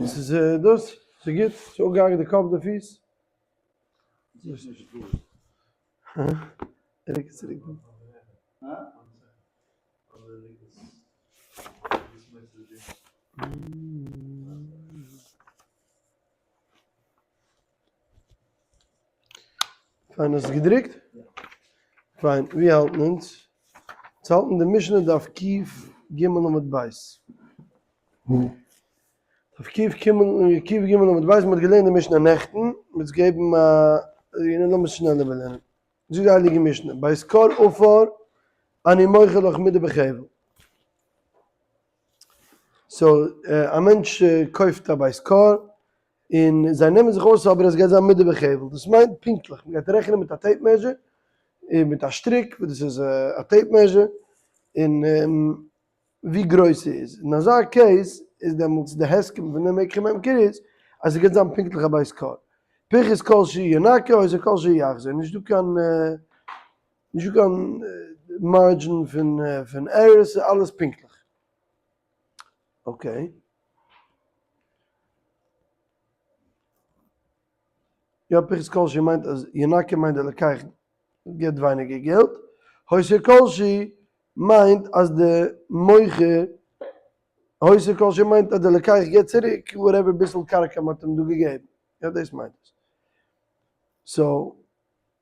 און ס'איז דאס, ס'איז גוט, ס'איז אפגעהאקט די קאפ די פיס. פיין האסט געדרוקט? פיין, ווי האלטן אונז? אונז האלטן די משנה דף קג עמוד ב'. דף קג עמוד ב', מען האט געלערנט די משנה נעכטן, מען האט געגעבן א, לאמיר שנעל איבערלערנען. זאגט די הייליגע משנה, בית כור עפר אני מוכר לך מידה בחבל. so א מענטש קויפט א בית כור, און זיי נעמען זיך אויס אבער עס גייט זיין מידה בחבל, דאס מיינט פונקטליך, מען גייט רעכענען מיט א tape measure, און מיט א שטריק וואס דאס איז א tape measure, און ווי גרויס ס'איז, אין אזא case איז דעמאלטס די הסכם פון די מקח וממכר איז אז ס'גייט זיין פונקטליך א בית כור, פחות כל שהוא ינכה יותר כל שהוא יחזיר, נישט דא קיין נישט דא קיין margin פון פון errors, ס'איז אלעס פונקטליך. okay. יא פחות כל שהוא מיינט אז ינכה מיינט די לוקח גיבט ווייניגער געלט, יותר כל שהוא מיינט אז די מוכר, יותר כל שהוא מיינט אז די לוקח גיבט צוריק whatever ביסל קרקע מ'האט אים דא געגעבן, יא דאס מיינט עס. so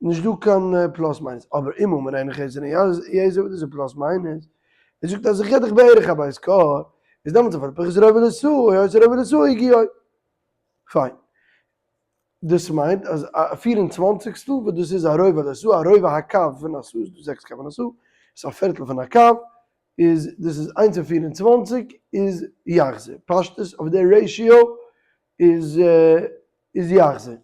נישט דא קיין plus minus, אבער אם אמר אינו חסר יתר וואס איז plus minus, ער זאגט אז איך גיב דיך בערך א בית כור, איז דעמאלטס אפילו פחות רבע לסאה או יותר רבע לסאה הגיעו. פיין. דאס מיינט אז א פיר און צוואנציגסטל וואס דאס איז א רבע לסאה, א רבע הקב פון א סאה, איז דא זעקס קב אין א סאה, איז א פערטל פון א קב, איז דאס איז איינס און פיר און צוואנציג איז יחזיר. פשטות אויף די ratio איז איז יחזיר.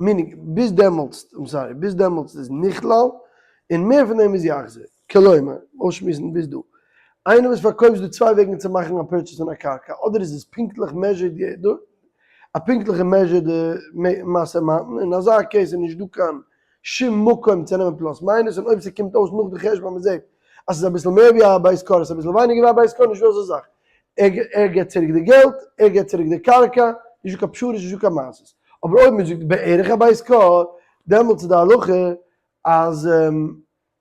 meaning ביז דעמאלטס, I'm sorry, ביז דעמאלטס איז נכלל, און מער פון דעם איז יחזיר. כלומר, אויסשמועסן ביז דא. איינער וואס פארקויפט דא צוויי וועגן צו מאכן א purchase פון א קרקע, אדער איז עס פונקטליך measured יעדע, א פונקטליכע measured משא ומתן, אין אזא case איז נישט דא קיין שום מקום צו נעמען plus minus, און אויב ס'קומט אויס נאך די חשבון אז מ'זעט אז ס'איז אביסל מער ווי א בית כור, ס'איז אביסל ווייניגער ווי א בית כור, נישט דא אזא זאך. ער געבט צוריק די געלט, ער געבט צוריק די קרקע, נישט דא קיין פשרות, נישט דא קיין מעשות. אבער אויב מ'זאגט בערך א בית כור, דעמאלטס איז די הלכה אז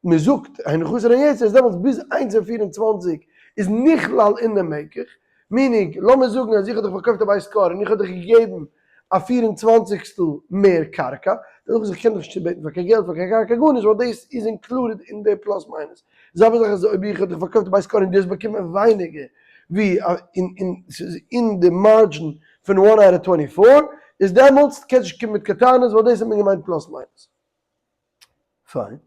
מען זאגט אינו חסר אינו יתר איז דעמאלטס ביז איינס און פיר און צוואנציג איז נכלל אין די מקח, meaning לאמיר זאגן אז איך האב דיך פארקויפט א בית כור און איך האב דיך געגעבן א פיר און צוואנציגסטל מער קרקע, דערנאך איז איך קען דיך נישט צובעטן פאר קיין געלט פאר קיין קרקע גארנישט ווייל דאס איז included אין די plus minus. זעלבע זאך איז אויב איך האב דיך פארקויפט א בית כור און דו האסט באקומען ווייניגער ווי און ס'איז אין די margin פון one out of twenty four איז דעמאלטס קענסטו נישט קומען מיט קיין טענות ווייל דאס האט מען געמיינט plus minus. פיין.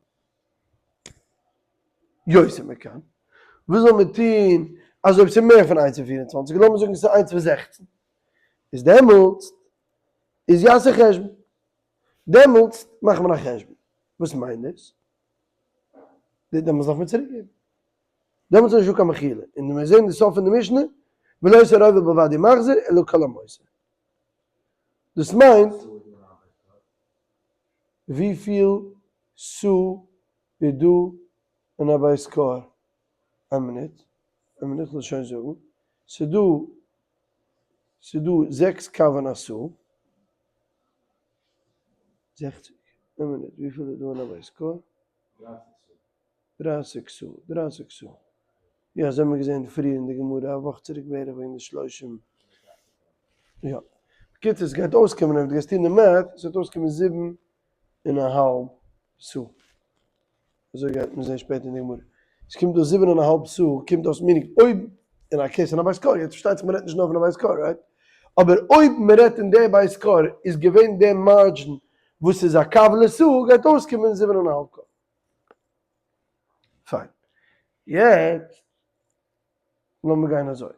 יותר מכאן. וואס זאל מען טון אז אויב ס'איז מער פון איינס און פיר און צוואנציג, לאמיר זאגן ס'איז איינס און זעכצן, איז דעמאלטס איז יעשה חשבון. דעמאלטס מאכט מען א חשבון. וואס מיינט דאס? דעמאלטס דארף מען צוריק געבן. דעמאלטס איז נישטא קיין מחילה. און מיר זעען די סוף פון די משנה, ולא את הרובע בלבד הוא מחזיר, אלא כל המותר. דאס מיינט. וויפיל סאה איז דא אין א בית כור? איין מינוט, איין מינוט כ'וועל שוין זאגן, ס'איז דא, ס'איז דא זעקס קב אין א סאה, זעכציג, איין מינוט, וויפיל איז דא אין א בית כור? דרייסיג סאה, דרייסיג סאה, יא אזוי האט מען געזען פריער אין די גמרא א וואך צוריק בערך וועגן די שלושים, יא, בקיצור עס גייט אויסקומען אויב דו גייסט טון די math, עס וועט אויסקומען זיבן און א האלב סאה, אזוי גייט מען זען שפעטער אין די גמרא, עס קומט אויס זיבן און א האלב סאה קומט אויס meaning אויב אין א case פון א בית כור, יעצט פארשטייט זיך מען רעדט נישט נאר פון א בית כור right, אבער אויב מען רעדט אין די בית כור איז געווען די margin וואס איז א קב לסאה גייט אויסקומען זיבן און א האלב קב. פיין. יעצט לאמיר גיין אזוי.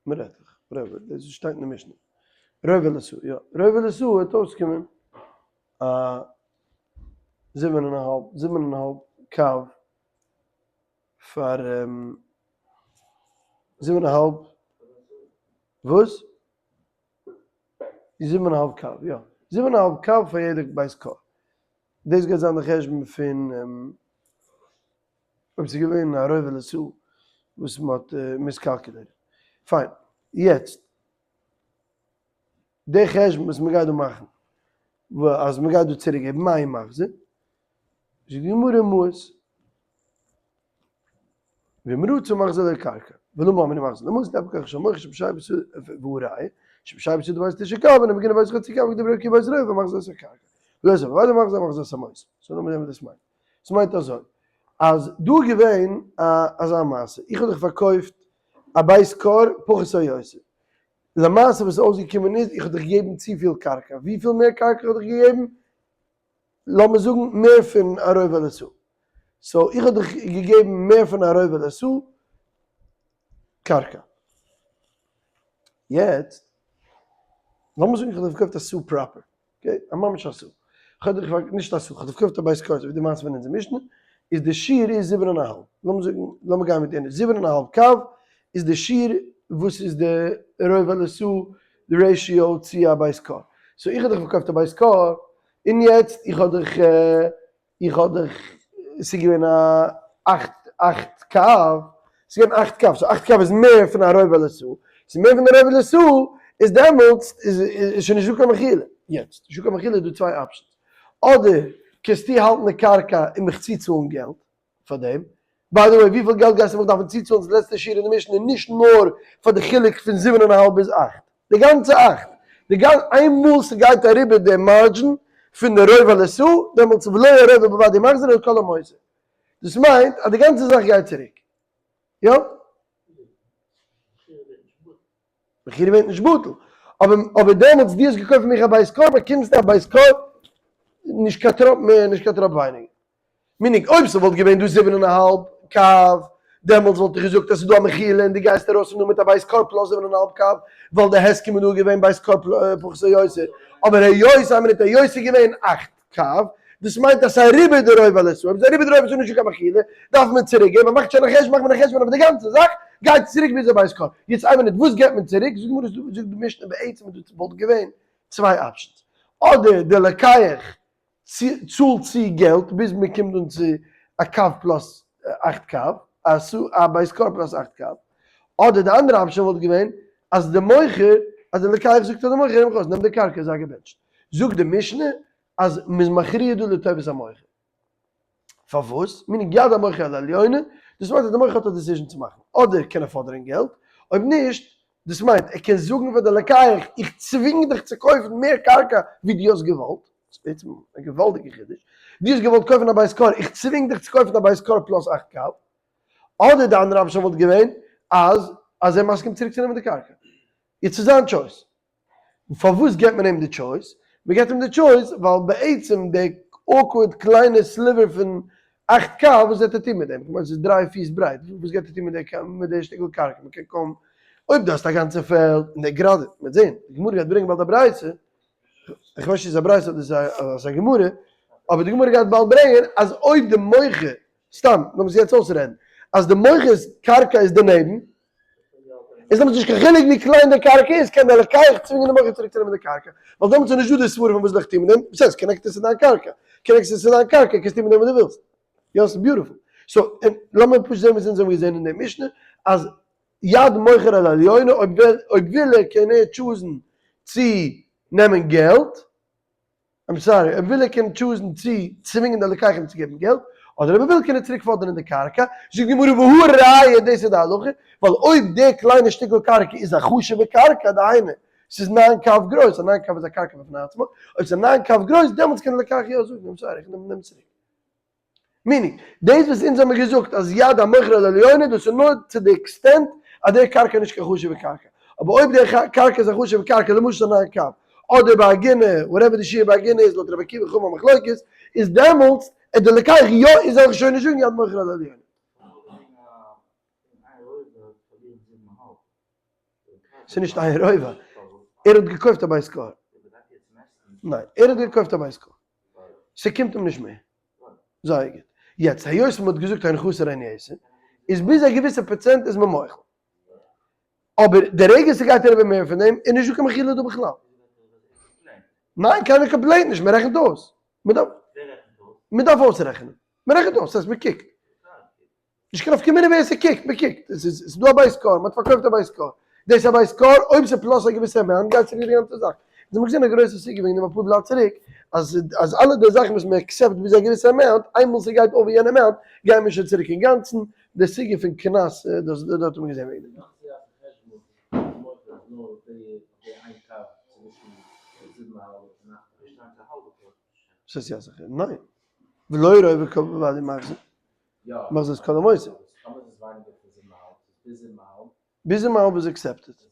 מ'רעדט דאך, רבע, דאס שטייט אין די משנה. רבע לסאה, יא. רבע לסאה וועט אויסקומען א זיבן און א האלב, זיבן און א האלב קב פאר זיבן און א האלב, וואס? זיבן און א האלב קב, יא. זיבן און א האלב קב פאר יעדע בית כור. דאס גייט זיין די חשבון פון אויב ס'איז געווען א רובע לסאה. וואס מ'האט miscalculated. פיין, יעצט די חשבון וואס מ'גייט דא מאכן, אז מ'גייט דא צוריק געבן מאי מחזיר, זאגט די גמרא מעות. ואם רצה מחזיר לו קרקע, ולמה אמרו מחזיר לו מעות, דווקא כח של מוכר שבשי בסוד, והא ראיה, שבשי בסוד בית תשעה קבין, ובגינה בית חצי קב, וכדברי רבי עקיבא בית רובע מחזיר את הקרקע. ולא זו בלבד מחזיר מחזיר את המעות. so לאמיר זען וואס דאס מיינט. עס מיינט אזוי, אז דא איז געווען א אזא מעשה, איך האב דיך פארקויפט א בית כור פחות או יותר, למעשה וואס איז אויסגעקומען איז, איך האב דיך געגעבן צופיל קרקע, וויפיל מער קרקע האב איך דיך געגעבן? לאמיר זאגן מער פון א רובע לסאה. so איך האב דיך געגעבן מער פון א רובע לסאה קרקע. יעצט, לאמיר זאגן איך האב דיר פארקויפט א סאה proper, okay? א ממש א סאה. כ'האב דיך פאר, נישט א סאה, כ'האב דיר פארקויפט א בית כור, אזוי ווי די מעשה פון אונזער משנה, איז די שיעור איז זיבן און א האלב. לאמיר זאגן, לאמיר גיין מיט יענע, זיבן און א האלב קב איז די שיעור וואס איז די רובע לסאה די ratio צו א בית כור. so איך האב דיך פארקויפט א בית כור, און יעצט איך האב דיך, איך האב דיך, ס'איז געווען א אכט, אכט קב, ס'איז געווען אכט קב, so אכט קב איז מער פון א רובע לסאה, ס'איז מער פון א רובע לסאה, איז דעמאלטס איז איז שוין נישטא קיין מחילה. יעצט, נישטא קיין מחילה איז דא צוויי options, אדער קענסטו האלטן די קרקע און מיך צוצאלן געלט פאר דעם, by the way וויפיל געלט גייסטו מיך דארפן צוצאלן? די לעצטע שורה אין די משנה איז נישט נאר פאר די חילוק פון זיבן און א האלב ביז אכט, די גאנצע אכט, די גאנ איינמאל ס'גייט אריבער די margin פון די רובע לסאה, דעמאלטס ולא הרובע בלבד הוא מחזיר אלא כל המותר. דאס מיינט אז די גאנצע זאך גייט צוריק. יא? מכירה ווערט נישט בטל. אבער אבער דעמאלטס דו האסט געקויפט פון מיך א בית כור, באקומסטו א בית כור נישט קיין טראפ מער נישט קיין טראפ ווייניגער. meaning אויב ס'וואלט געווען דא זיבן און א האלב קב, דעמאלטס וואלט איך געזאגט אז ס'איז דא א מחילה און דו גייסט ארויס פון דא מיט א בית כור plus זיבן און א האלב קב, ווייל די הסכם איז דא געווען בית כור פחות או יותר. אבער היות איין מינוט היות ס'איז געווען אכט קב, דאס מיינט אז ס'איז אריבער די רובע לסאה, אויב ס'איז אריבער די רובע ס'איז נישטא קיין מחילה, דארף מען צוריק געבן, מ'מאכט שוין א חשבון מאכט מען א חשבון אויף די גאנצע זאך, גייט צוריק ביז די בית כור. יעצט איין מינוט וואס געבט מען צוריק? זאגט די גמרא זאגט די משנה בעצם איז דא וואלט געווען צוויי options, אדער די לוקח צאלט צו געלט ביז מען קומט אן צו א קב plus אכט קב, א סאה א בית כור plus אכט קב, אדער די אנדערע option וואלט געווען אז די מוכר, אז די לוקח זאגט פאר די מוכר, נעם נעם די קרקע זיי געבענטשט. זאגט די משנה אז מען איז מכריע דא לטובת המוכר. פארוואס? meaning יד המוכר על העליונה, דאס מיינט אז די מוכר האט א decision צו מאכן, אדער קען ער פאדערן געלט, אויב נישט, דאס מיינט ער קען זאגן פאר די לוקח איך צווינג דיך צו קויפן מער קרקע ווי דו האסט געוואלט, דאס איז בעצם א געוואלדיגע חידוש, דו האסט געוואלט קויפן א בית כור, איך צווינג דיך צו קויפן א בית כור plus אכט קב, אדער די אנדערע option וואלט געווען אז אז ער מסכים צוריק צו נעמען די קרקע, יעצט איז זיין choice. און פארוואס געבט מען אים די choice? מען געבט אים די choice ווייל בעצם די awkward קליינע sliver פון אכט קב וואס וועט ער טון מיט דעם? כ'מיין ס'איז דריי פיס ברייט, וואס גייט ער טון מיט די שטיקל קרקע? מען קען קוים, אויב דו האסט א גאנצע פעלד און די גראדע, מ'וועט זען, די גמרא גייט ברענגען באלד א ברייתא, איך ווייס נישט צו ס'איז א ברייתא אדער ס'איז א גמרא, אבער די גמרא גייט באלד ברענגען אז אויב די מוכר סתם, לאמיר עס יעצט אויסרעדן, אז די מוכר'ס קרקע איז דערנעבן, איז דעמאלטס נישט קיין חילוק ווי קליין די קרקע איז, קען דער לוקח צווינגען די מוכר צוריק צו נעמען די קרקע, ווייל דעמאלטס איז נישטא די סברא פון וואס זאל איך טון מיט דעם, וואס הייסט connect עס צו דיין קרקע, connect עס צו דיין קרקע קענסט טון מיט דעם וואס דו ווילסט. יא, ס'איז beautiful. so, לאמיר פשוט זען וואס אונז האבן געזען אין די משנה, אז יד מוכר על העליונה, אויב וויל ער קען ער choose ן צו נעמען געלט, I'm sorry, אויב וויל ער קען choose ן צו צווינגען די לוקח אים צו געבן געלט, אדער אויב ער וויל קען ער צוריק פאדערן די קרקע, זאגט די גמרא והא ראיה דאס איז די הלכה, ווייל אויב די קליינע שטיקל קרקע איז א חשוב'ע קרקע, דהיינו ס'איז ניין קב גרויס, א ניין קב איז א קרקע בפני עצמה, אויב ס'איז ניין קב גרויס דעמאלטס קען די לוקח יא זאגן I'm sorry איך נעם צוריק. meaning, דאס וואס אונז האמיר געזאגט אז יד המוכר על העליונה דאס איז נאר צו די extent אז די קרקע איז נישט קיין חשוב'ע קרקע, אבער אויב די קרקע איז א חשוב'ע קרקע למשל א ניין קב, אדער ביי א גינה, whatever די שיעור ביי א גינה איז לויט רבי עקיבא חכמים מחלוקת, איז דעמאלטס איז די לוקח יא איז זאל איך שוין נישט זאגן יד מוכר על העליונה. ס'איז נישט איין רובע, ער האט געקויפט א בית כור. ניין, ער האט געקויפט א בית כור. ס'קומט אים נישט מער. זייער גוט. יעצט היות מ'האט געזאגט אין חסר אין יתר, איז ביז א געוויסע פראצענט איז מען מוחל. אבער די רגע ס'גייט אריבער מער פון דעם, איז נישטא קיין מחילה דא בכלל. ניין, קיינער complaint נישט, מ'רעכנט אויס. מ'דארף אויסרעכענען. מ'רעכנט אויס, ס'הייסט מ'קוקט. נישט קיין נפקא מינה ווער ס'קוקט, מ'קוקט, עס איז דא א בית כור, מ'האט פארקויפט א בית כור, דאס איז א בית כור, אויב ס'איז plus א געוויסע amount גייט צוריק די גאנצע זאך. אונז האבן געזען א גרויסע סוגיא וועגן דעם אפאר בלאט צוריק, אז אז אלע די זאכן וואס מ'עקסעפט ביז א געוויסע amount, איינמאל ס'גייט over יענע amount, גייען מיר שוין צוריק אינגאנצן, די סוגיא פון קנס, דאס דארט האט מען געזען וועגן דעם. וואס הייסט יא זיכער? ניין. ולא ראה וקול בוודאי מחזיר. מחזיר את כל המותר. ביז זיבן אהאלב איז accepted.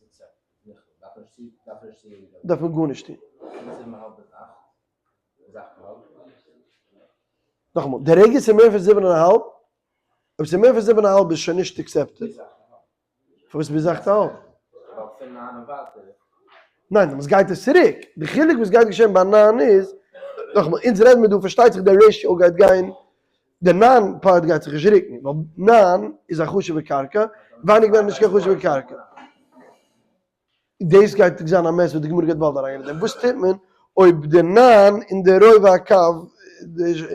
דארף מען גארנישט טון. נאכאמאל, די רגע ס'איז מער פון זיבן און א האלב, אויב ס'איז מער פון זיבן און א האלב איז שוין נישט accepted. פארוואס ביז אכט אהאלב? ניין, דעמאלטס גייט עס צוריק. די חילוק וואס גייט געשען ביי ניין איז, נאכאמאל, אונז רעדן מיר דא פארשטייט זיך די ratio גייט גיין, די ניין part גייט זיך נישט רוקן, ווייל ניין איז א חשוב'ע קרקע, ווייניג ווערן נישט קיין חשוב'ע קרקע. דאס גייט זיין א mess וואס די גמרא גייט באלד אריינגיין אין דעם, וואס טוט מען אויב די ניין און די רובע הקב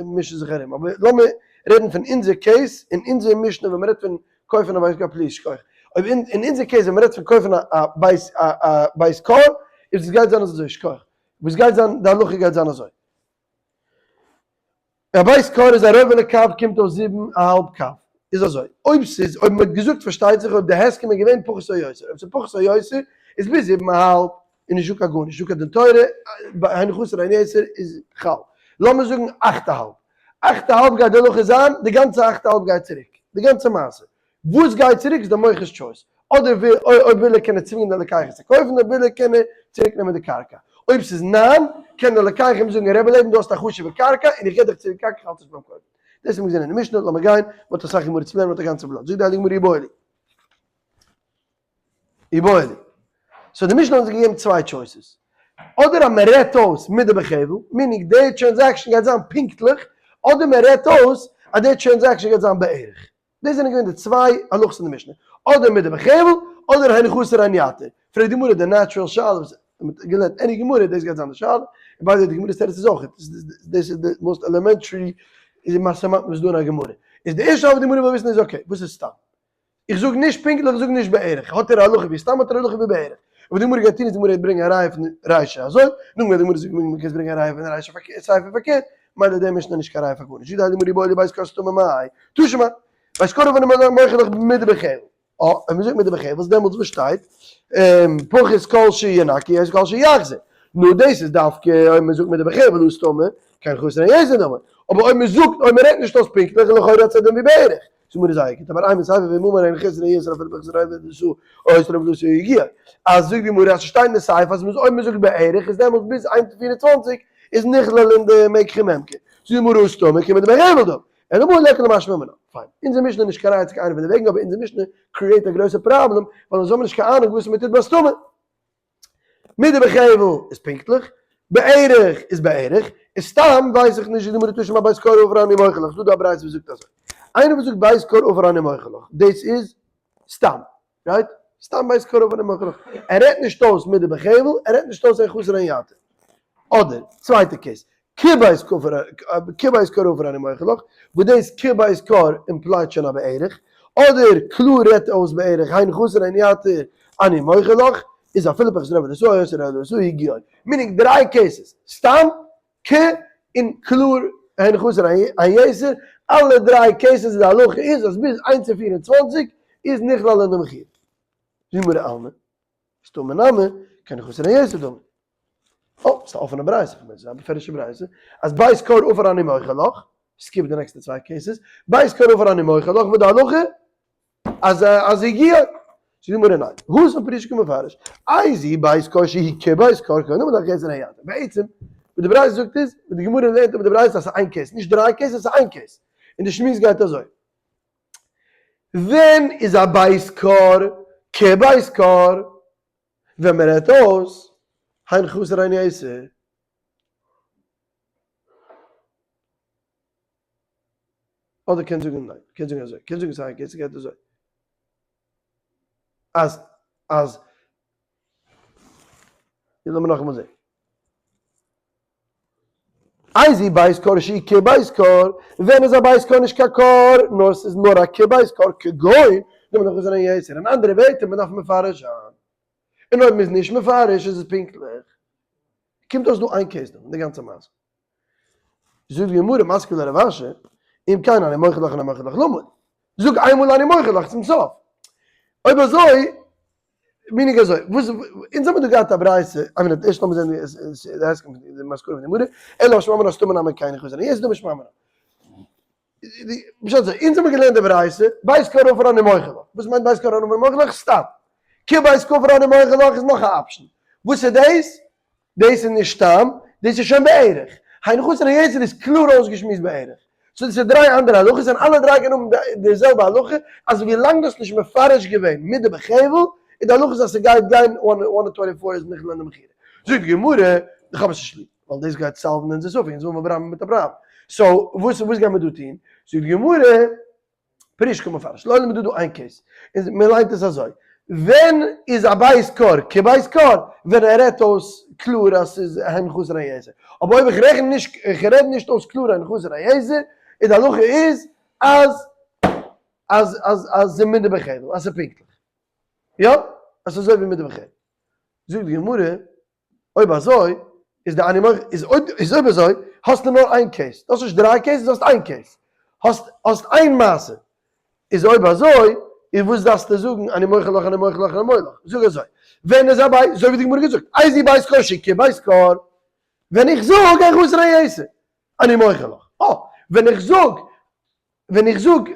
מישן זיך ארום, אבער לאמיר רעדן פון אונזער case, אין אונזער משנה ווען מ'רעדט פון קויפן א בית כור please שכוח, אויב אין אונזער case ווען מ'רעדט פון קויפן א בית א בית כור, איז עס גייט זיין אזוי שכוח, וואס גייט זיין די הלכה גייט זיין אזוי. א בית כור איז א רובע לקב קומט אויס זיבן א האלב קב, איז אזוי, אויב ס'איז, אויב מ'האט געזאגט פארשטייט זיך אויב די הסכם איז געווען פחות או יותר, אויב ס'איז פחות או יותר איז ביז זיבן א האלב איז נישטא קיין גארנישט, נישטא קיין דין תורה, הן חסר הן יתר איז חל. לאמיר זאגן אכט א האלב, אכט א האלב גייט די הלכה זיין, די גאנצע אכט א האלב גייט צוריק, די גאנצע מעשה. וואס גייט צוריק איז די מוכר'ס choice, אדער וויל אויב וויל ער קען ער צווינגען די לוקח עס צו קויפן, אויב וויל ער קען ער צוריק נעמען די קרקע. אויב ס'איז ניין, קען די לוקח אים זאגן רבי לעבן דו האסט א חשוב'ע קרקע און איך געב דיך צוריק קרקע איך האלט נישט ביים קויפן. דאס האבן מיר געזען אין די משנה, לאמיר גיין, מ'האט אסאך גמרא צו לערנען, מ'האט א גאנצע בלאט. זאגט די הייליגע גמרא איבעיא להו. איבעיא להו. so די משנה האט אונז געגעבן צוויי choices. אדער אז מען רעדט אויס מידה בחבל, meaning די transaction גייט זיין פונקטליך, אדער מען רעדט אויס אז די transaction גייט זיין בערך. דאס זענען געווען די צוויי הלכות אין די משנה, אדער מידה בחבל, אדער הן חסר הן יתר. פרעגט די גמרא די natural שאלה וואס מען האט געלערנט any גמרא, דאס גייט זיין די שאלה, און by the way די גמרא'ס תירוץ איז אויך, דאס איז די most elementary משא ומתן וואס איז דא אין א גמרא. איז די ערשטע שאלה וואס די גמרא וויל וויסן איז okay, וואס איז סתם? איך זאג נישט פונקטליך, איך זאג נישט בערך. האט ער א הלכה ווי סתם, האט ער א הלכה ווי בערך. און וואס די גמרא גייט טון איז די גמרא גייט ברענגען א ראיה פון רישא אזוי, נאכדעם גייט די גמרא זאגן מען קען ברענגען א ראיה פון רישא פארקערט, סיפא פארקערט, מילא די משנה איז נישט קיין ראיה פאר גארנישט. זאגט די הייליגע גמרא איבעיא להו בית כור סתמא מאי? תא שמע, בית כור עפר אני מוכר לך מידה בחבל. אה, אויב מען זאגט מידה בחבל, איז דעמאלטס וואס שטייט? פחות כל שינקה יותר כל שיחזיר. נו דאס איז דווקא אויב מען זאגט מידה בחבל הא סתמא, כן חסר הן יתר דמי. אבער אויב מען זאגט, אויב מען רעדט נישט אויס פונקטליך, לכאורה האט עס א דין ווי בערך. זאגט מיר זייער גוט, אבער אימא סיפא ואם אמר הן חסר הן יתר אפילו פחות רבע דלתאה או יותר רבע דלתאה הגיע. אז זאגט די גמרא אז ס'שטייט אין די סיפא אז אויב מ'זאגט בערך איז דעמאלטס ביז איין פיר און צוואנציג איז נכלל אין די מקח וממכר. זאגט די גמרא הא סתמא כמידה בחבל דמי. אלא מאי ליכא למשמע מינה. פיין. אונזער משנה איז נישט קיין ראיה צו קיין איינע פון די וועגן אבער אונזער משנה create א גרויסע פראבלעם ווייל אונז האבן נישט קיין אהנונג וואס מ'טוט ביי סתמא. מידה בחבל איז פונקטליך, בערך איז בערך, און סתם ווייס איך נישט, זאגט די גמרא תא שמע בית כור עפר אני מוכר לך, ס'דא דא א ברייתא וואס זאגט אזוי, איינער וואס זאגט בית כור עפר אני מוכר לך, דאס איז סתם, right? סתם בית כור עפר אני מוכר לך, ער רעדט נישט אויס מידה בחבל, ער רעדט נישט אויס הן חסר הן יתר. אדער, צווייטע case, כבית כור עפר אני מוכר לך, וואס דאס כבית כור imply ט שוין א בערך, אדער קלאר רעדט אויס בערך הן חסר הן יתר אני מוכר לך, איז אפילו פחות רבע דלתאה יותר רבע דלתאה הגיעו. meaning דריי cases, סתם, כ, און קלאר הן חסר הן יתר, אלע דריי cases די הלכה איז אז ביז איינס און פיר און צוואנציג איז נכלל אין די מחיר. זאג מיר אלמא, סתמא נמי, כן חסר הן יתר דמי. אה, ס'איז א אפענע ברייתא, כ'מיין ס'איז א בפירוש'ע ברייתא, אז בית כור עפר אני מוכר לך, skip די נעקסטע צוויי cases, בית כור עפר אני מוכר לך, וואס די הלכה? אז אז הגיע. זאגט די גמרא ניין, התם פרוש קמפרש, איזהו בית כור שהוא כבית כור כגון דאמר הן חסר הן יתר, בעצם וואס די ברייתא זאגט איז, וואס די גמרא לערנט איבער די ברייתא אז ס'איז איין case, נישט דריי cases, ס'איז איין case, און די שמועס גייט אזוי. ווען איז א בית כור כבית כור? ווען מען רעדט אויס הן חסר הן יתר. אדער קען זאגן ניין, קען זאגן אזוי, קען זאגן סיי קען ס'גייט אזוי. אז אז לאמיר נאכאמאל זען. איזהו בית כור שהוא כבית כור, ווען איז א בית כור נישט קיין כור, נאר ס'איז נאר א כבית כור כגון דאמר הן חסר הן יתר, אין אנדערע ווערטער מ'דארף מפרש זיין, און אויב מ'איז נישט מפרש איז עס פונקטליך. קומט אויס דא איין case דא אין די גאנצע מעשה. זאגט די גמרא מתקיף לה רב אשי, אם כן אני מוכר לך אני מוכר לך למה לי, זאג איינמאל אני מוכר לך צום סוף. אויב אזוי meaning אזוי, וואס, אונז האבן דא געהאט א ברייתא, איין מינוט, ערשט לאמיר זען די הסכם פון די מסקנא פון די גמרא, אלא שמע מינה סתמא נמי כן הן חסר הן יתר דאמר שמע מינה. פשט אזוי, אונז האבן געלערנט די ברייתא, בית כור עפר אני מוכר לך, וואס מיינט בית כור עפר אני מוכר לך? סתם. כבית כור עפר אני מוכר לך איז נאך א option. וואס איז דאס? דאס איז נישט סתם, דאס איז שוין בערך. הן חסר הן יתר איז קלאר אויסגעשמועסט בערך. so דאס איז דריי אנדערע הלכות און אלע דריי גייען האבן די זעלבע הלכה, אז ווילאנג דו האסט נישט מפרש געווען מיט די בחבל, איז די הלכה אז ס'גייט גיין one to 24 איז נכלל אין די מכירה. זאגט די גמרא, איך האב עס נישט ליב, ווייל דאס גייט solve ן אונזער ספק, אונז ווילן מיר בלייבן מיט א פראבלעם. so וואס וואס גיימיר דא טון? זאגט די גמרא, פריש קא מפרש, לעולם איז דא דא איין case, און מען ליינט עס אזוי, ווען איז א בית כור כבית כור? ווען ער רעדט אויס קלאר אז ס'איז הן חסר הן יתר, אבער אויב איך רעכן נישט, איך רעד נישט אויס קלאר הן חסר הן יתר, איז די הלכה איז אז אז אז אז ס'איז מדה בחבל, אז ס'איז פונקטליך. יא, אז ס'איז אזוי ווי מדה בחבל. זאגט די גמרא, אויב אזוי איז די אני מוכר, איז אויב איז אויב אזוי האסטו נאר איין case, דו האסט נישט דריי cases, דו האסט איין case, האסט האסט איין מעשה, איז אויב אזוי איז וואס דארפסטו זאגן אני מוכר לך אני מוכר לך אני מוכר לך, זאג אזוי, ווען איז א בית, אזוי ווי די גמרא געזאגט, איזהו בית כור שהוא כבית כור, ווען איך זאג הן חסר הן יתר, אני מוכר לך, אה, ווען איך זאג ווען איך זאג,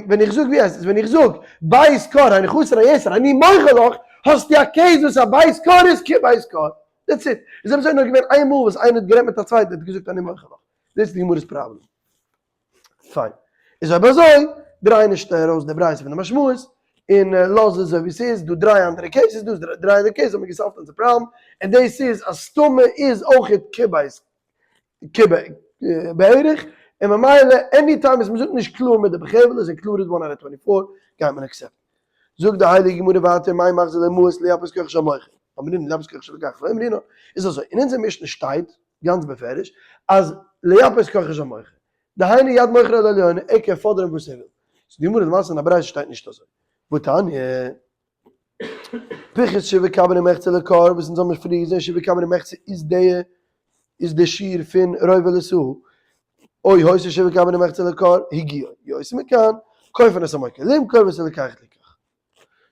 ווען איך זאג, ווי הייסט עס, ווען איך זאג, בית כור הן חסר הן יתר, אני מוכר לך, האסטו א case וואס א בית כור איז כבית כור. That's it. איז אויב אזוי נאר געווען איין מאל וואס איינער האט גערעדט מיט א צווייטן און האט געזאגט אני מוכר לך. דאס איז די גמרא'ס פראבלעם. פיין. איז אויב אזוי, דריי נישט ארויס די ברייתא פון די משמעות, און לאז עס אזוי ווי ס'איז, דא דריי אנדערע cases, דא איז דריי אנדערע cases האבן מיר גע solve ט אונזער פראבלעם, און דאס איז אז סתמא איז אויכעט כבית בערך, און ממילא any time וואס מ'זאגט נישט קלאר מיט די בחבל איז included one out of 24 גייט מען accept ן. זאגט די הייליגע גמרא ווייטער מאי מחזיר לו מעות לייפות כח של מוכר, אמרינן לייפות כח של לוקח לא אמרינן, איז אזוי, אין אונזער משנה שטייט גאנץ בפירוש אז לייפות כח של מוכר, דהיינו יד מוכר על העליונה, ער קען פאדערן וואס ער וויל. זאגט די גמרא למעשה אין א ברייתא שטייט נישט אזוי. והתניא. פיחת שבעה קבין ומחצה לכור, וואס אונז האבן פריער געזען שבעה קבין ומחצה איז די איז די שיעור פון רובע לסאה, או היתה שבעה קבין ומחצה לכור, הגיעו, יותר מכאן, כופין את המוכר למכור ואת הלוקח ליקח.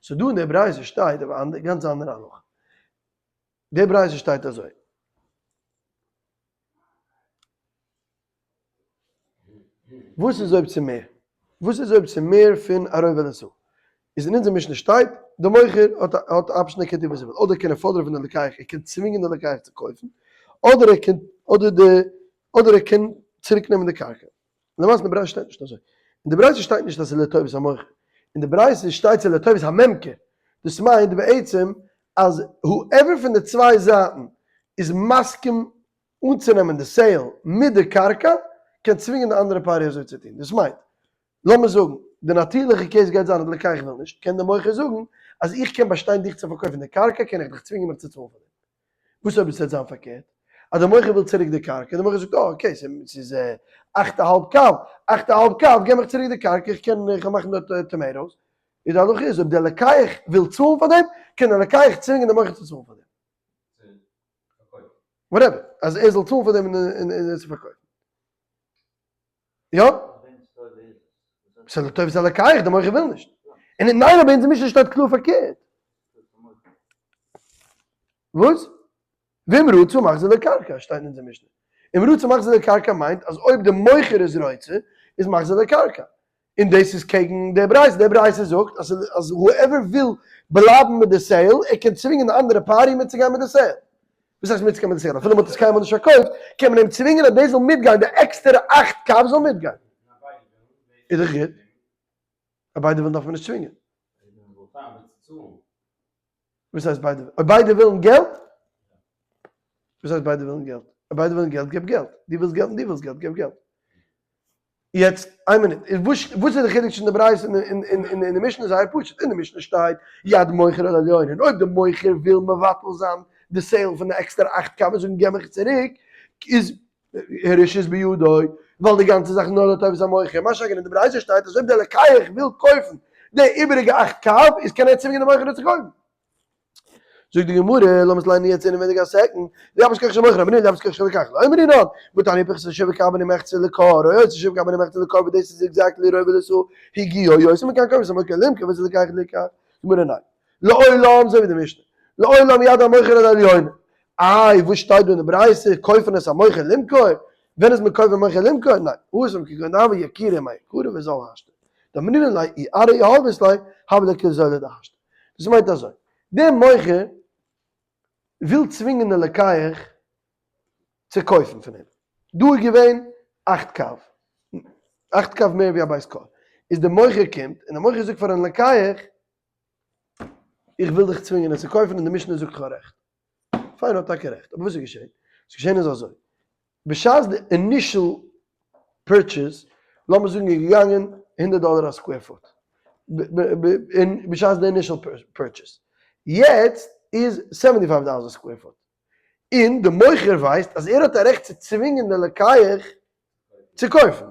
so דא אין די ברייתא שטייט אבער א גאנץ אנדערע הלכה. די ברייתא שטייט אזוי. וואס איז אויב צו מער? וואס איז אויב צו מער פון א רובע לסאה? איז אין אונזער משנה שטייט, די מוכר האט האט option ער קען טון וואס ער וויל, אדער קען ער פאדערן פון די לוקח ער קען צווינגען די לוקח צו קויפן, אדער ער קען אדער די אדער ער קען צוריק נעמען די קרקע. למעשה אין די ברייתא שטייט נישט אזוי. אין די ברייתא שטייט נישט אז ס'איז לטובת המוכר. אין די ברייתא שטייט ס'איז לטובת הממכר. דאס מיינט בעצם אז whoever פון די צוויי זייטן איז מסכים אנצונעמען די sale מיט די קרקע קען צווינגען די אנדערע party אזוי צו טון. דאס מיינט, לאמיר זאגן, די נאטירליכע case גייט זיין אז די לוקח וויל נישט, קען דער מוכר זאגן אז איך קען באשטיין דיך צו פארקויפן די קרקע, קען איך דיך צווינגען מיך צו צאלן פאר דעם. וואס אויב עס וועט זיין פארקערט? אז דער מוכר וויל צוריק די קרקע, דער מוכר זאגט, אה, okay, ס'איז אכט א האלב קב, אכט א האלב קב, געב מיך צוריק די קרקע, איך קען איך קען מאכן דארט tomatoes. איז די הלכה איז, אויב דער לוקח וויל צאלן פאר דעם, קען דער לוקח צווינגען דעם מוכר צו צאלן פאר דעם. Whatever, אז ער זאל צאלן פאר דעם און עס צו פארקויפן. יא? ס'איז לטובת הלוקח, דער מוכר וויל נישט. און ניין, אבער אונזער משנה שטייט קלאר פארקערט. וואס? ואם רצה מחזיר לקרקע שטייט אין אונזער משנה. אם רצה מחזיר לקרקע מיינט אז אויב דער מוכר איז רוצה, איז מחזיר לקרקע. און דאס איז קעגן די ברייתא, די ברייתא זאגט אז אז whoever וויל בלייבן מיט די sale, ער קען צווינגען די אנדערע party מיטצוגיין מיט די sale. וואס הייסט מיטצוגיין מיט די sale? אפילו מען האט עס קיינמאל נישט פארקויפט, קען מען אים צווינגען אז דאס זאל מיטגיין, די עקסטערע 8 קב זאל מיטגיין. איז דאך גוט. אויב ביידע ווילן דארף מען נישט צווינגען. וואס הייסט ביידע? אויב ביידע ווילן געלט? וואס הייסט ביידע ווילן געלט? אויב ביידע ווילן געלט, געב געלט. דו ווילסט געלט און דו ווילסט געלט, געב געלט. יעצט, איין מינוט, וואס וואס איז די חילוק צווישן די ברייתא און און די משנה? זייער פשוט, אין די משנה שטייט יד מוכר על העליונה, און אויב די מוכר וויל מבטל זיין די sale פון די עקסטערע 8 קב און זאגן געב מיך צוריק, איז. הרשות בידו, ווייל די גאנצע זאך איז נאר לטובת המוכר, מה שאין כן אין די ברייתא שטייט אז אויב דער לוקח וויל קויפן די איבעריגע 8 קב איז קען ער צווינגען די מוכר עס צו קויפן. זאגט די גמרא, לאמיר עס ליינען יעצט אינעווייניג א second, ליפות כח של מוכר אמרינן ליפות כח של לוקח לא אמרינן, והתניא פחת שבעה קבין ומחצה לכור, או יוצא שבעה קבין ומחצה לכור וואס דאס איז exactly רובע לסאה, הגיעו יותר מכאן כופין את המוכר למכור ואת הלוקח ליקח. גמרא ניין. לעולם אזוי ווי די משנה, לעולם יד המוכר על העליונה, איי וואס שטייט דא אין די ברייתא כופין את המוכר למכור, ווען איז מען כופה מוכר למכור, ניין, התם כגון דהוה יקירא מעיקרא וזל השתא, דאמרינן ליה אי ארעא יהבית ליה הב ליה כזולא דהשתא. דאס מיינט אזוי, דער מוכר וויל צווינגען די לוקח צו קויפן פון אים, דא איז געווען 8 קב, 8 קב מער ווי א בית כור, איז דער מוכר קומט און דער מוכר זאגט פארן לוקח, איך וויל דיך צווינגען עס צו קויפן און די משנה זאגט איך האב רעכט. פיין האט טאקע רעכט, אבער וואס איז געשען? וואס איז געשען איז אזוי, בשעת די initial purchase, לאמיר זאגן איז געגאנגען 100 דאלער א square foot, און בשעת די initial purchase, יעצט איז 75 דאלער א square foot, און די מוכר ווייסט אז ער האט א רעכט צו צווינגען די לוקח צו קויפן,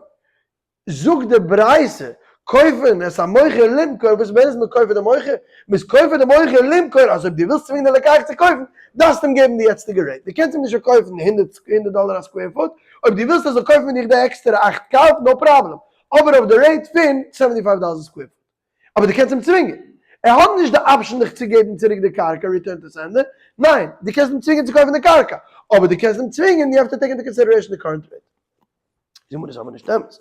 זאגט די ברייתא, כופין את המוכר למכור, וואס מיינט אז מען כופה די מוכר? מען איז כופה די מוכר למכור, אז אויב דו ווילסט צווינגען די לוקח צו קויפן, דארפסטו אים געבן די יעצטיגע rate, דו קענסט אים נישט פארקויפן 100 דאלער א square foot, אויב דו ווילסט ער זאל קויפן פון דיך די עקסטערע 8 קב, no problem, אבער אויף די rate פון 75 דאלער א square foot. אבער דו קענסט אים צווינגען. ער האט נישט די option דיך צו געבן צוריק די קרקע, return to sender, ניין, דו קענסט אים צווינגען צו קויפן די קרקע, אבער דו קענסט אים צווינגען, you have to take into consideration די current rate. די גמרא איז אבער נישט אמת.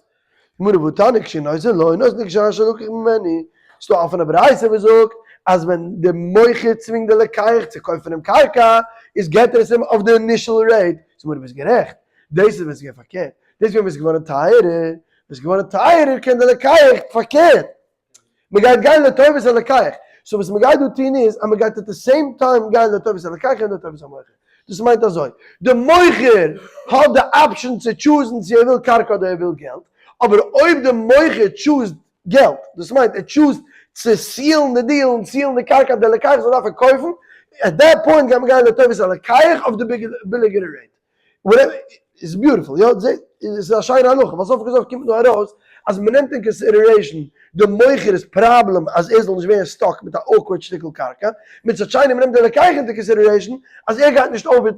גמרא והתניא כשהוא נותן לו נותן לו כשעה שלקח ממנו. ס'דא א אפענע ברייתא וואס זאגט אז ווען די מוכר צווינגט די לוקח צו קויפן דעם קרקע, איז געבט ער עס אים אויף די initial rate. זאגט גמרא ביסט גערעכט, דאס איז ווען ס'איז געווען פארקערט, דאס איז ווען ס'איז געווארן טייערער, ווען ס'איז געווארן טייערער קען די לוקח פארקערט, מ'גייט גיין לטובת הלוקח, so וואס מ'גייט דא טון איז אז מ'גייט at the same time גיין לטובת הלוקח און לטובת המוכר, דאס מיינט אזוי, די מוכר האט די option צו choose ן צו ער וויל קרקע אדער ער וויל געלט, אבער אויב די מוכר choose ט געלט, דאס מיינט ער choose ט צו seal ן די deal און seal ן די קרקע אז די לוקח זאל דארפן קויפן, at that point גייט מען גיין לטובת הלוקח אויף די ביליגערע rate. Whatever, איז beautiful, יא, עס איז א שיינע הלכה, ווייל סוף כל סוף קומט נאר ארויס אז מען נעמט אין consideration די מוכר'ס פראבלעם אז ער זאל נישט ווערן stuck מיט א awkward שטיקל קרקע, מצד שני מען נעמט די לוקח into consideration אז ער גייט נישט over,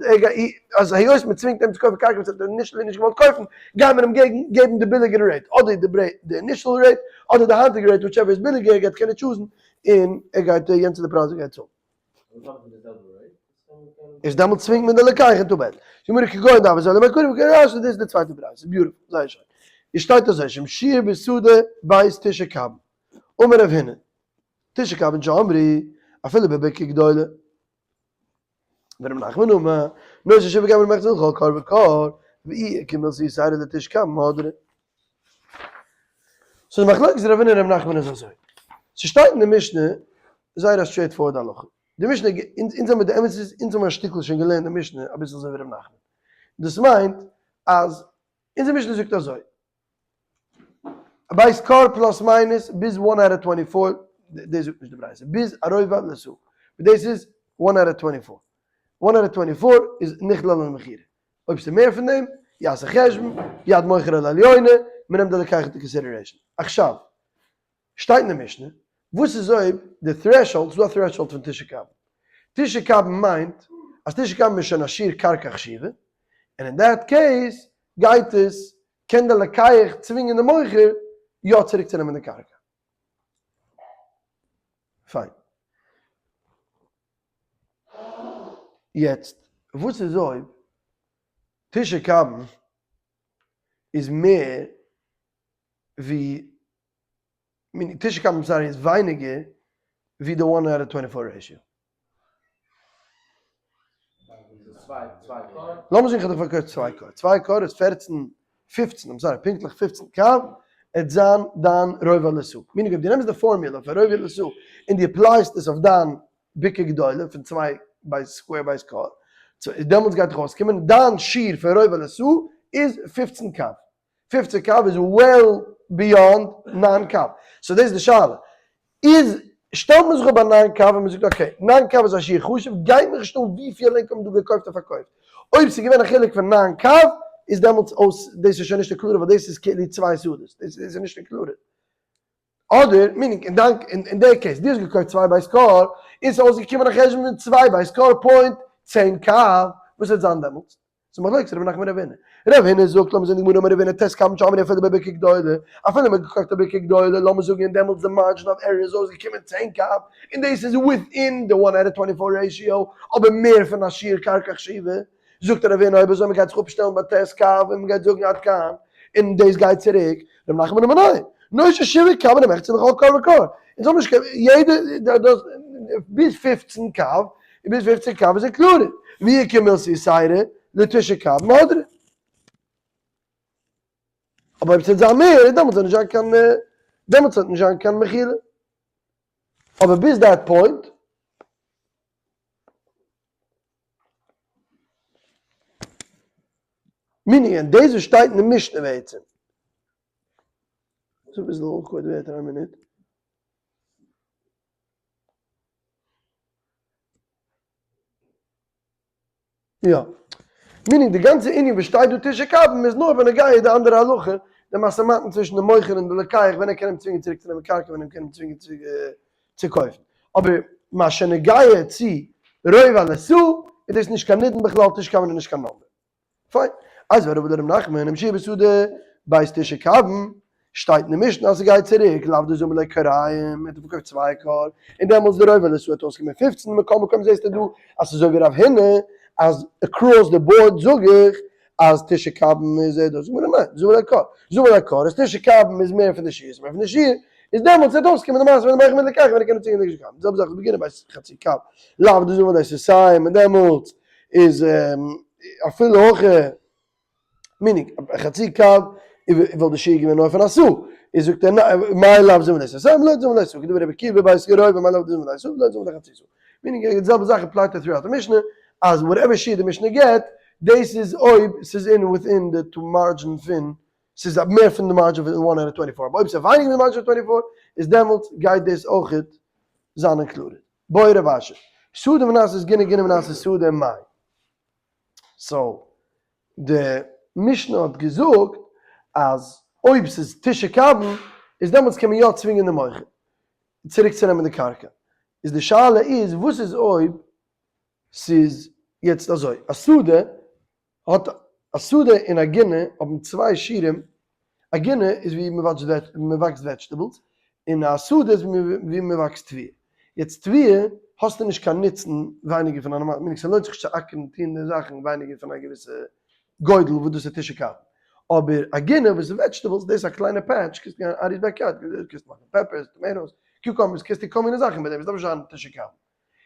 אז היות מען צווינגט אים צו קויפן קרקע וואס ער האט initially נישט געוואלט קויפן, גייט מען אים געבן די ביליגערע rate, אדער די initial rate, אדער די היינטיגע rate, whichever איז ביליגער, ער גייט קענען choose ן, און ער גייט יענץ איז די פרייז ער גייט צאלן. איז דעמאלט צווינגט מען די לוקח אין טאבעל. זאגט מיר כגון דארף עס זיין למקור וכגון רש"י דאס איז די צווייטע ברייתא. ס'איז beautiful, זייער שיין. עס שטייט אזוי שאם שיער בשדה בית תשעה קבין. אמר רב הונא, תשעה קבין שאמרו, אפילו בבקעה גדולה. ורב נחמן אמר, נושא שבעה קבין ומחצה לכל כור וכור, ואי איכא מילתא יתירא לתשעה קבין הדרא. So די מחלוקת רב הונא און רב נחמן איז אזוי. ס'שטייט אין די משנה זייער א straightforward הלכה. די משנה, אונז האמיר די אמת איז, אונז האמיר א שטיקל שוין געלערנט די משנה אביסל אזוי ווי רב נחמן. דאס מיינט אז אונזער משנה זאגט אזוי, בית כור plus minus ביז one out of 24, דאס זאגט נישט די ברייתא, ביז א רובע לסאה. דאס איז one out of 24. One out of 24 איז נכלל אין מכירה. אויב ס'איז מער פון דעם, יעשה חשבון, יד מוכר על העליונה, מ'נעמט די לוקח into consideration. עכשיו, שטייט אין די משנה, וואס איז אויב די threshold, ס'איז דא א threshold פון תשעה קבין. תשעה קבין מיינט אז תשעה קבין איז שוין א שיעור קרקע חשיבה, און אין that case גייט עס, קען די לוקח צווינגען די מוכר יא צוריק צו נעמען די קרקע. פיין. יעצט, וואס איז אויב תשעה קבין איז מער ווי, תשעה קבין sorry איז ווייניגער ווי די one out of 24 ratio? לאמיר זאגן איך האב דיך פארקויפט צוויי כור, צוויי כור איז 14, 15, I'm sorry, פונקטליך 15 קב, עט זיין דיין רובע לסאה. Meaning אויב דו נעמסט די פארמולע פון רובע לסאה און דו apply סט עס אויף דיין בקעה גדולה פון צוויי בית square בית כור, דעמאלטס גייט דאך אויסקומען דיין שיעור פון רובע לסאה איז 15 קב. 15 קב איז well beyond 9 קב. So דאס איז די שאלה. איז שטעלט מען זיך אפ ביי 9 קב און מען זאגט okay, 9 קב איז א שיעור חשוב, גייט מיך נישט אן וויפיל ענק האבן דא געקויפט און פארקויפט. אויב ס'איז געווען א חילוק פון 9 קב, איז דעמאלטס אויס, דאס איז שוין נישט די קלארע ווייל דאס איז כאילו צוויי שדות, דאס איז נישט די קלארע. אדער, meaning, אין דיין, אין די case, דו האסט געקויפט צוויי בית כור, און ס'איז אויסגעקומען א חשבון פון צוויי בית כור point 10 קב, וואס וועט זיין דעמאלטס? ס'איז מחלוקת ר' נחמן רב הונא. רב הונא זאגט, לאמיר זען די גמרא, אמר רב הונא, ט' קבין שאמרו אפילו בבקעה גדולה, אפילו מ'האט געקויפט א בקעה גדולה, לאמיר זאגן און דעמאלטס די margin of error איז אויסגעקומען 10 קב, און דאס איז within די one out of 24 ratio, אבער מער פון א שיעור קרקע חשיבה. זאגט רב הונא, אויב אזוי מ'גייט זיך אפשטעלן ביי ט' קב און מ'גייט זאגן עד כאן, און דאס גייט צוריק, ר' נחמן אמר ניין, נושה שבעה קבין ומחצה לכל כור וכור, אונז האבן נישט קיין, יעדע, דאס, ביז 15 קב, און ביז 15 קב איז included, ואי איכא מילתא יתירא, לתשעה קבין הדרי. אבער אויב ס'וועט זיין מער, דעמאלטס וועט נישט זיין קיין, דעמאלטס וועט נישט זיין קיין מחילה. אבער ביז that point. Meaning, דאס וואס שטייט אין די משנה בעצם. ס'איז אביסל awkward ווערטער, איין מינוט. יא. Meaning די גאנצע ענין וואס שטייט דא תשעה קבין איז נאר בנוגע די אנדערע הלכה, די משא ומתן צווישן די מוכר און די לוקח ווען ער קען אים צווינגען צוריק צו נעמען קרקע ווען ער קען אים צווינגען צו קויפן. אבער מה שנוגע צו רובע לסאה איז דאס נישט קיין נידון בכלל, תשעה קבין איז נישט קיין number. פיין. איז רבא דרב נחמן, אם שיעור בשדה בית תשעה קבין, שטייט אין די משנה אז ס'גייט צוריק, לאו דזבין ליה כוריים, ער האט פארקויפט צוויי כור, און דעמאלטס די רובע לסאה האט אויסגעקומען 15, מכל מקום זעסטו דא אז ס'איז אזוי ווי רב הונא, אז across the board זאג איך אז תשעה קבין איז ער דא, זאג מיר ניין, זבין ליה כור, זבין ליה כור איז תשעה קבין איז מער פון די שיעור, איז מער פון די שיעור, איז דעמאלטס וועט אויסקומען די מעשה פון די מוכר מיט לוקח ווען ער קען צווינגען די תשעה קבין, די זעלבע זאך איז בגינה בית חצי קב, לאו דזבין ליה סאתים, און דעמאלטס איז אפילו אויך meaning חצי קב וואלט די שיעור געווען נאר פון א סאה, איז זאגט ער מאי לאו זבין ליה סאתים לא זבין ליה סאה, כדאמר רבי עקיבא בית רובע מאי לאו דזבין ליה סאה לא זבין ליה חצי סאה, meaning די זעלבע זאך apply ט throughout די משנה, אז whatever שיעור די משנה געבט, דאס איז אויב ס'איז אין within די two margin פון, ס'איז מער פון די margin פון one out of 24, אבער אויב ס'איז ווייניגער ווי די margin פון 24, איז דעמאלטס גייט דאס אויכעט זיין included. בעי רב אשי, שדה ונעשית גינה גינה ונעשית שדה מאי. So, די משנה האט געזאגט אז אויב ס'איז תשעה קבין, איז דעמאלטס קען מען יא צווינגען די מוכר צוריק צו נעמען די קרקע. איז די שאלה איז וואס איז אויב ס'איז יעצט אזוי, א שדה האט א שדה און א גינה האבן צוויי שיעורים, א גינה איז ווי מ'וואקסט vegetables, און א שדה איז ווי מ'וואקסט תבואה. יעצט תבואה האסטו נישט קיין נוצן ווייניגער פון א נארמאלע, meaning ס'לוינט זיך נישט צו אקערן טון די זאכן ווייניגער פון א געוויסע גודל וואס דאס איז תשעה קבין. אבער א גינה וואס איז vegetables, דאס איז א קליינע patch, קענסט גיין ארי'ס backyard, קענסט מאכן peppers, tomatoes, cucumbers, קענסט טון כל מיני זאכן מיט דעם, עס דארף נישט זיין תשעה קבין.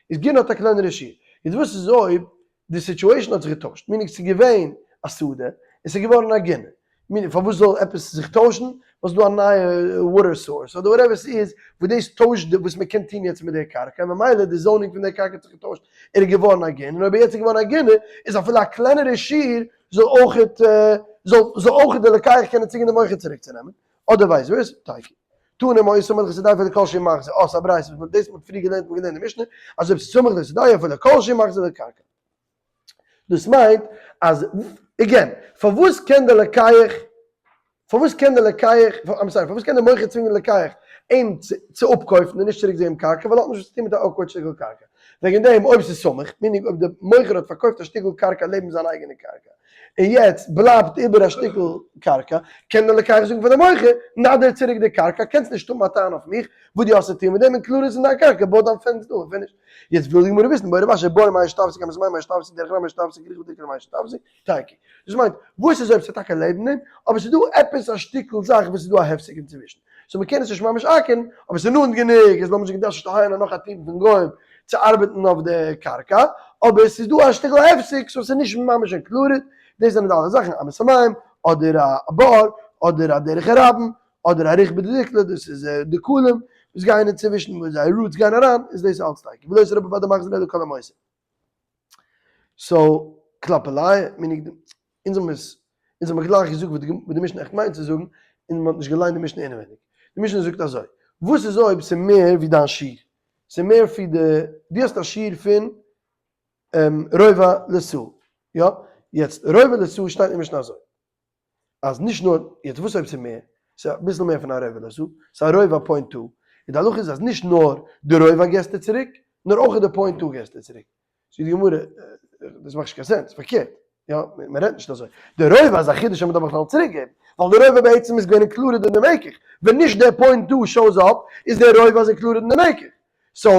איז גינה האט א קלענערע שיעור. יעצט וואס איז אויב די situation האט זיך געטוישט? Meaning ס'איז געווען א שדה און ס'איז געווארן א גינה. Meaning פארוואס זאל עפעס זיך טוישן? ווייל ס'איז דא א נייע water source אדער whatever ס'איז וואס דאס טוישט די וואס מ'קען טון יעצט מיט די קרקע און ממילא די zoning פון די קרקע האט זיך געטוישט און איז געווארן א גינה און אויב יעצט איז געווארן א גינה איז אפילו א קלענערע שיעור זאל אויכעט זאל זאל אויכעט די לוקח קענען צווינגען די מוכר צוריקצונעמען אדער vice versa, תיקו. תנא אם היה סמוך לשדה אפילו כל שהוא מחזיר, אה ס'איז א ברייתא, וואס דאס מ'האט פריער געלערנט מ'האט געלערנט אין משנה, אז אויב ס'איז סמוך לשדה אפילו כל שהוא מחזיר לקרקע. דאס מיינט אז, again, פארוואס קען דער לוקח, פארוואס קען דער לוקח, I'm sorry, פארוואס קען דער מוכר צווינגען לוקח אים צו אפקויפן און נישט צוריק געבן קרקע, ווייל ער האט נישט וואס צו טון מיט א awkward שטיקל קרקע. וועגן דעם אויב ס'איז סמוך, meaning אויב דער מוכר האט פארקויפט א שטיקל קרקע לעבן זיין אייגענע קרקע, און יעצט בלייבט איבער א שטיקל קרקע, קען דער לוקח זאגן פאר די מוכר, נא דיר צוריק די קרקע, קענסט נישט האבן א טענה אויף מיך, וואס דו האסט צו טון מיט דעם, און קלאר איז אין דיין קרקע, בוי דיין fence דא, און finish. יעצט וויל די גמרא וויסן, בעי רב אשי בור מאי שתפסיק, אמת מאי שתפסיק, דרך רע מאי שתפסיק, ריחא דקרא מאי שתפסיק, תיקו. דאס מיינט, וואס איז אויב ס'איז טאקע לעבן דעם, אבער ס'איז דא עפעס א שטיקל זאך וואס איז דא א הפסק אינצווישן. So מ'קען עס נישט ממש אקערן, אבער ס'איז נאנט גענוג, עס לאמיר זאגן דארף נישט אהייערן נאך א team פון גוים צו ארבעטן אויף די קרקע, אבער ס'איז דא א שטיקל הפסק, so ס'איז נישט ממש included, דאס זענען די אלע זאכן, אמת המים, אדער א בור, אדער א דרך הרבים, אדער א ריחבא דדיקלא, דאס איז די דקלים וואס גייען אינצווישן, וואס זייער roots גייען אריין, איז דאס אלץ תיקו. ולא יסרב בוודאי מחזיר אלא כל המותר. So, כלפי ליה, meaning, אונז האבן עס, אונז האבן גלייך געזאגט וואס די משנה עכט מיינט צו זאגן, און מען האט נישט געליינט די משנה אינעווייניג. די משנה זאגט אזוי, וואס איז אויב ס'איז מער ווי דיין שיעור? ס'איז מער ווי די, דו האסט א שיעור פון רובע לסאה, יא? יעצט, רובע לסאה שטייט אין משנה אזוי. אז נישט נאר, יעצט וואס אויב ס'איז מער? ס'איז אביסל מער פון א רבע לסאה, ס'איז א רבע point two, און די הלכה איז אז נישט נאר די רבע געסטו צוריק, נאר אויך די point two געסטו צוריק. זאגט די גמרא, דאס מאכט נישט קיין sense, פארקערט, יא, מען רעדט נישט אזוי. די רבע איז א חידוש אז מען דארף בכלל צוריק געבן, ווייל די רבע בעצם איז געווען included אין די מקח, ווען נישט דער point two shows up, איז דער רבע איז included אין די מקח. so,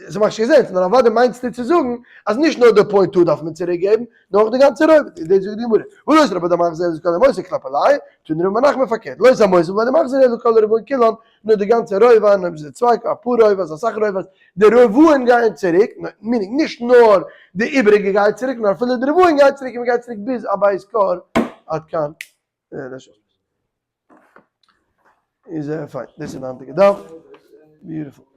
עס מאכט נישט קיין sense, נאר אוודאי מיינסטו צו זאגן אז נישט נאר די point two דארף מען צוריק געבן, נאר אויך די גאנצע רבע, איז דאס זאגט די גמרא, ולא תרבה דמחזיר אלא כל המוסיף כלפי ליה, תני רב מנחם פארקערט, לא תמוסיף ודמחזיר אלא כל הרבעים כולן, נאר די גאנצע רבע, און אויב עס איז צוויי, אפאר רבע'ס, אסאך רבע'ס, די רבעים גייען צוריק, meaning נישט נאר די איבעריגע גייט צוריק, נאר אפילו די רבעים גייט צוריק און מען גייט צוריק ביז א בית כור, עד כאן איז פיין, דאס איז די היינטיגע דף, beautiful.